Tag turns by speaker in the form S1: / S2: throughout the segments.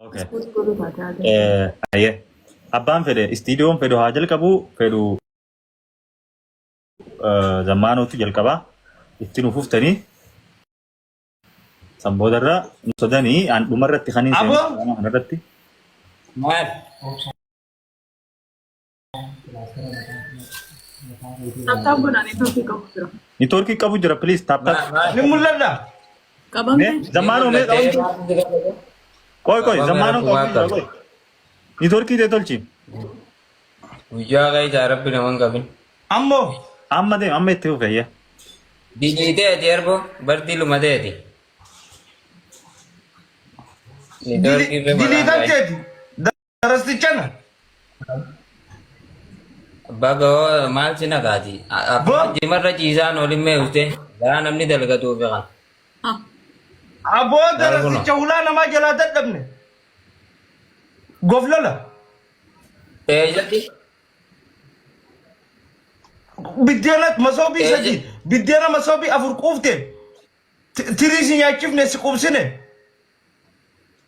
S1: Okay.
S2: Ispoortii godhuu taate haa galu.
S1: Ayyee. Abbaan fedhe istiidiyoon fedhu haa jalqabu fedhu zammaanootu jalqaba itti nuuf uftanii san boodarra nu sodanii an dhumarratti kan hin seenu
S3: Aboo
S1: kanarratti.
S4: Maal?
S2: Tap tap godhaa neetwoorkii qabu jira.
S1: Niitoorkii qabu jira please tap tap.
S3: Ni mul'adha.
S2: Qabamte
S1: Mee zammaanoo mee qabamte? Qoy qoy zammaanoo qabamte jira qoy. Niitoorkii tee tolchi.
S4: Guyyaa keessa rabbi nama hin qabin.
S3: Ammoo
S1: Amma deem amma itti fufe ayya.
S4: Diliiteeti ergo bardii lumateeti. Niitoorkii irra malaan
S3: diliitan
S4: gaa'e.
S3: teeti. Darastichana.
S4: Baga hoo maal si nagaati?
S3: Boo.
S4: Akkuma jimarra ciisaan olin mee ufte garaa namni dalgatuuf kan.
S3: Aboo
S4: Laal kunoo.
S3: darasticha hulaa namaa jalaa dadhabne. Goflola.
S4: Eessatti?
S3: Biddeena masoobii
S4: Eessa?
S3: sadii biddeena masoobii afur quufte tirii si nyaachifne si quubsine.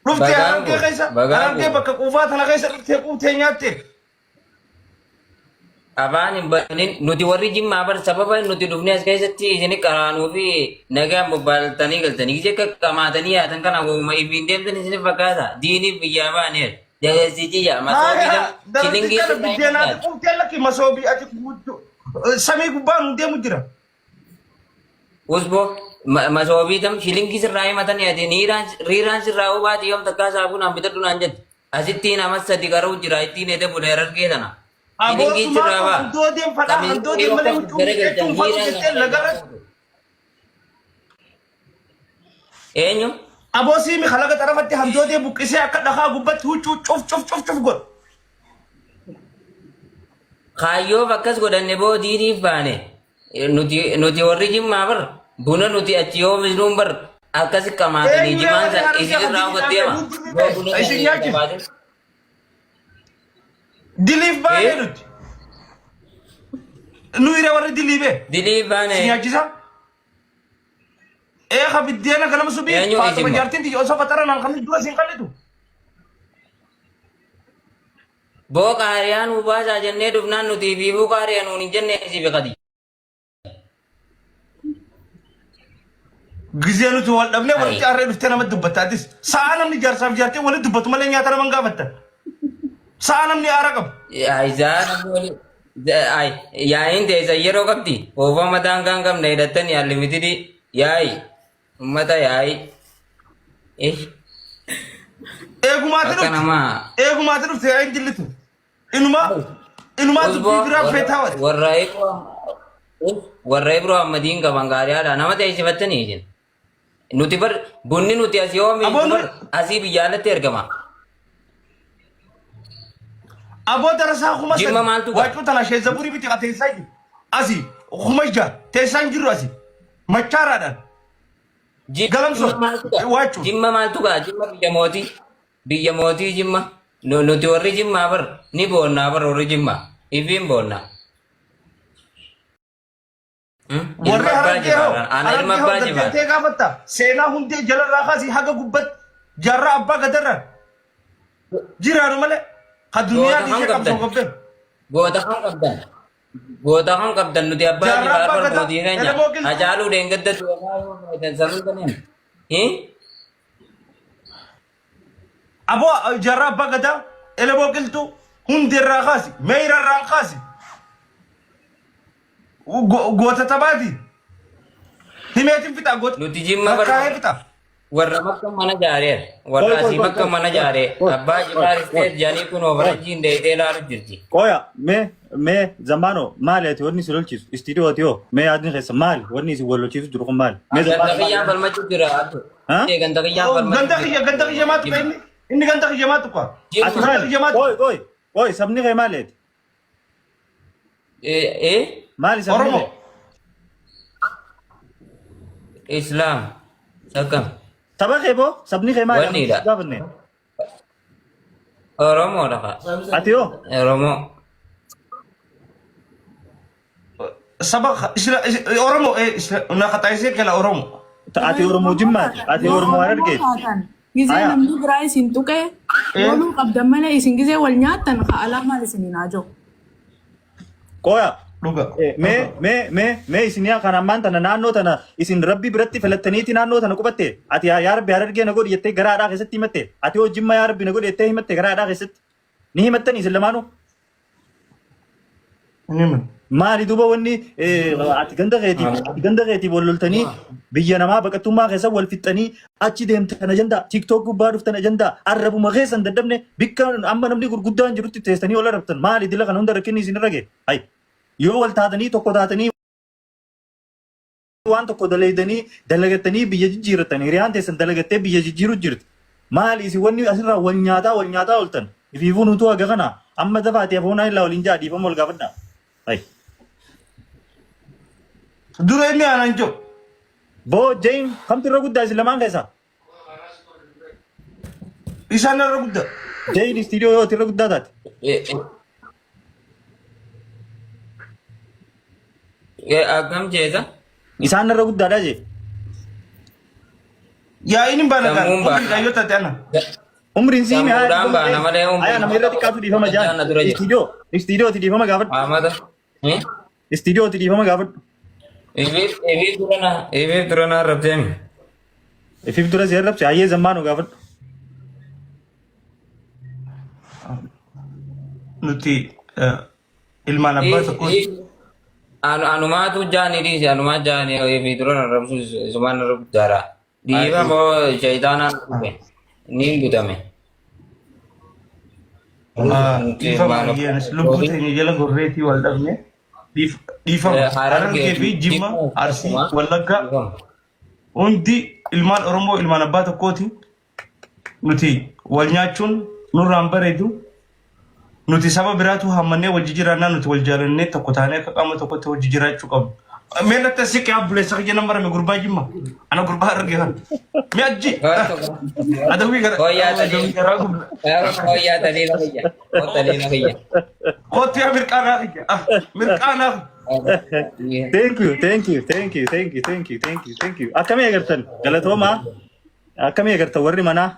S3: Dhuftee
S4: Bagaan
S3: harargee
S4: koo,
S3: keessa
S4: bagaan
S3: harargee
S4: koo.
S3: bakka quufaa tana keessa dhuftee quuftee nyaatte.
S4: Afaan hin banin nuti warri jimmaa bar sababa nuti dhufnee as keessatti isin qaraanuu fi nagaan bobbaaltanii galtanii gisee akka qamaatanii yaatan kana woma ifiin deemtan isin fakkaata diiniif biyyaa baaneer jabeessichi yaa masoobii
S3: Haaya
S4: dam shilingii
S3: darasticha
S4: sirraa hin
S3: biddeenaati
S4: fakkaatu.
S3: quuftee lakki masoobii ati guutuu samii gubbaa nu deemu jira.
S4: Usboo masoobii tam shilingii sirraa himatanii ati riiraan sirraa hubaati yoom takkaa saafunaan bitadhu naan jette. Asitti nama sadi qaruu jira ittiin ede bule harargee tana.
S3: Aboo
S4: Shilingii sirraa
S3: sumaatu
S4: baa.
S3: handoodeen fadhaa
S4: Kamiin
S3: handoodeen
S4: yoo
S3: malee
S4: akkas
S3: huccuu
S4: garagalchan
S3: miiccachuu hin fadhu
S4: hiiraan
S3: jettee
S4: kana
S3: lagarratti.
S4: Eenyu?
S3: Aboo siimi kalaqa xarafatti handoodee buqqisee akka dhakaa gubbatti huccuu cuf cuf cuf cuf godhu.
S4: Kaayyoof akkas godhanne boo diiniif baane. Nuti warri jimmaa bar buna nuti achi yoo misnuun bar akkasi qamaatanii
S3: Eenyu
S4: jimaan
S3: warri
S4: san
S3: harargee
S4: isinirraa
S3: hadiidhaan
S4: hubatteema.
S3: ta'e hundi
S4: Boo buna
S3: isin
S4: san
S3: nyaachisa.
S4: qabaatin.
S3: Diliif baanee nuti. Nu hire warri dilii bee.
S4: Diliif baane.
S3: Si nyaachisa. Eeka biddeena ganama subii
S4: Eenyu
S3: Faaxuma
S4: isin
S3: jaartiin tiyya osoo faxara naan kan dura siin qallitu.
S4: Boo qaariyaa nuu baasaa jennee dhufnaan nuti fiifuu qaariyaa nuun hin jenne si biqati.
S3: Gizee nuti wal dhabnee walitti
S4: Ayi.
S3: arree dhuftee namatti dubbatta atis. Sa'a namni jaarsaaf jaartiin walitti dubbatu malee nyaata nama hin gaafattan. Sa'a namni aara qabu.
S4: Ayizaa namni wali ay yaa'iin teessan yeroo qabdi oofama daangaa hin qabne hidhattanii unlimitedii yaa'i ummata yaa'i. Eh
S3: Eegumaati
S4: akka
S3: dhufte.
S4: namaa
S3: Eegumaati dhufte yaa'iin jillitu. Inumaa inumaa
S4: Usboo
S3: dubbii biraa feetaa wati.
S4: warra Ibro warra Ibro Ahmadiin qaban gaariidha nama teessifattanii isin. Nuti bar bunni nuti asii oomishnu
S3: Aboo
S4: bar asii biyya alatti ergama.
S3: Aboo darasaa kuma
S4: Jimma
S3: sadi
S4: maaltu qaba?
S3: waacuu tana shee zaburii biti teessaa jiru. Asii 6000 teessaan jirru asii machaaraadhaan
S4: Jimma
S3: galamsoo
S4: maaltu qaba?
S3: waacuu.
S4: Jimma maaltu qaba? Jimma biyya mootii. Biyya mootii Jimma. Nuti warri Jimmaa bar ni boonnaa bar warri Jimmaa. Ifiin boonnaa.
S3: Warri
S4: Ilma abbaa
S3: harargee hoo
S4: jifaara. Ana ilma
S3: harargee hoo
S4: abbaa
S3: gad
S4: jifaara.
S3: jettee gaafatta seenaa hundee jalarraa kaasii haga gubbatti jaarraa abbaa gadarra jiraanu malee ka duniyaa
S4: Goota kam
S3: dhiisee qabsoo
S4: qabdan?
S3: qabdan.
S4: Goota kam qabdan? Goota kam qabdan nuti abbaa
S3: Jaarraa
S4: jifaar
S3: abbaa
S4: bar
S3: gadaa
S4: mootii keenya.
S3: elemoo qilxuu
S4: Hacaaluu dheengadda du'aa yoo feetan sanuu ganeen.
S3: Aboo jaarraa abbaa gadaa elemoo qilxuu hundeerraa kaasi meeyrarraa kaasi goota taphaati himeetiin fixa goota
S4: Nuti jimma bar
S3: lakkaa'ee fixa.
S4: warra makka mana jaareera. Warra
S1: Qoy qoy
S4: asii
S1: qoy
S4: makka
S1: qoy
S4: mana
S1: qoy
S4: jaaree.
S1: qoy
S4: Abbaa
S1: qoy
S4: jifaar
S1: qoy.
S4: isteet jedhanii kunoo faranjiin deetee ilaalu jirti.
S1: Qoya mee mee zammaano maali ati wanni si lolchiisu istiidiyoo ati hoo mee yaadni keessa maali wanni isin wal lolchiisu jiru kun maali mee
S4: Ganda
S1: zammaano maali
S4: kiyyaan falmachuu jira. Abdu.
S1: ha
S4: Ganda kiyyaan falmachuu
S3: Ganda
S4: jira.
S3: kiyya ganda kiyya maa tuqa
S4: Jimma.
S3: inni inni ganda kiyya maa tuqa
S1: ati
S4: Jimma.
S3: ganda
S1: maali
S3: kiyya maa
S1: qoy
S3: tuqa
S1: qoy qoy sabni kee maali ati
S4: Eh eh
S1: maali sabni
S3: Oromoo
S1: kee
S4: Islaam. Akkam.
S1: saba kee boo sabni kee maali amantii
S4: Wanniidha.
S1: si gaafanne
S4: Oromoodha kaa.
S1: ati hoo
S4: Oromoo.
S3: Saba Oromoo na qaxaayisee kela Oromoo.
S1: Ati Oromoo Jimmaati ati
S2: Yoo
S1: Oromoo
S2: Oromoo
S1: Harargeeti
S2: taatan gizee
S1: haya
S2: namni biraa isin tuqe Loluu qabdan malee isin gizee wal nyaattan ka alaa maal isiniin haa jiru.
S1: Qoya.
S3: Dhuga.
S1: Mee mee mee mee isin yaa kan ammaan tana naannoo tana isin rabbi biratti filattaniiti naannoo tana qubatte ati yaa yaa rabbi harargee na godhi jettee gara haadhaa keessatti himatte ati hoo jimma yaa rabbi na godhi jettee himatte gara haadhaa keessatti ni himattanii isin lamaanuu.
S3: Inni hima.
S1: Maali duuba wanni ati ganda keetiif ati ganda keetiif wal loltanii biyya namaa baqattummaa keessa wal fixxanii achi deemtan ajandaa TikTok gubbaa dhuftan ajandaa arrabuma keessan dadhabne bikka amma namni gurguddaan jirutti teessanii wal arrabtan maali dila kana hunda rakkinni isin irra ga'e hay yoo wal taatanii tokko taatanii waan tokko dalaydanii dalagattanii biyya jijjiirrattan hiriyaan teessan dalagattee biyya jijjiiru jirti maali isin wanni asirraa wal nyaataa wal nyaataa ooltan ifiifuu nutuu haga kana amma dafaati afoonaa illaa waliin ja'a dhiifama wal gaafadhaa. Hay.
S3: Dura inni aanan jiru.
S1: Boo Jain kamtu irra guddaa isin lamaan keessaa?
S3: Isaan irra guddaa.
S1: Jain istiidiyoo yoo irra guddaa taate.
S4: Akkam jeeta?
S1: Isaan irra guddaadha jee.
S3: Yaa'iin hin baana kan.
S4: Sammuun baana.
S3: Umriidhaan yoo taate ana.
S1: Umriin sii mi'aa.
S4: Sammuudhaan baana malee umriin
S1: Ayaa nama irra xiqqaatu dhiifama jaan.
S4: Guddaan na dura jira.
S1: Istiidiyoo istiidiyooti dhiifama gaafadhu.
S4: Amata.
S1: Istiidiyooti dhiifama gaafadhu.
S4: Ifiif ifiif dura na ifiif dura na arrabseemi.
S1: Ifiif dura si arrabse hayyee zammaanuu gaafadhu.
S3: Nuti ilmaan abbaa tokkooti.
S4: Anumaatu jaanii dhiise anumaa jaanii ifiif dura na arrabsu isumaan narra guddaadha. Dhiiba moo shayitaanaan dhufe niin butame.
S3: Dhiifama ayyaanis lubbuu teenya jala gorreetii wal dhabne. Dhiifama. Harargee fi Jimma, Arsii, Wallaggaa hundi ilmaan Oromoo ilmaan abbaa tokkooti. Nuti wal nyaachuun nurraan bareedu. Nuti saba biraatu hammannee wal jijjiirannaa nuti wal jaalannee tokko taanee akka qaama tokkotti hojii jiraachuu qabna. Mee natti as siqee abbuleessa kiyya nama marame gurbaa jimma. Ana gurbaa arge kan. Mee ajji. Adawwii gara
S4: Fooyyaa ta'ee.
S3: adawwii garaa gubna.
S4: Fooyyaa taliila kiyya. Taliila kiyya.
S3: Kootti yaa mirqaanaa kiyya. Ah, Mirqaanaa.
S1: Thank you, thank you, thank you, thank you, thank you, thank you, thank you. Akkamii agartan? Galatoomaa. Akkamii agartan warri manaa?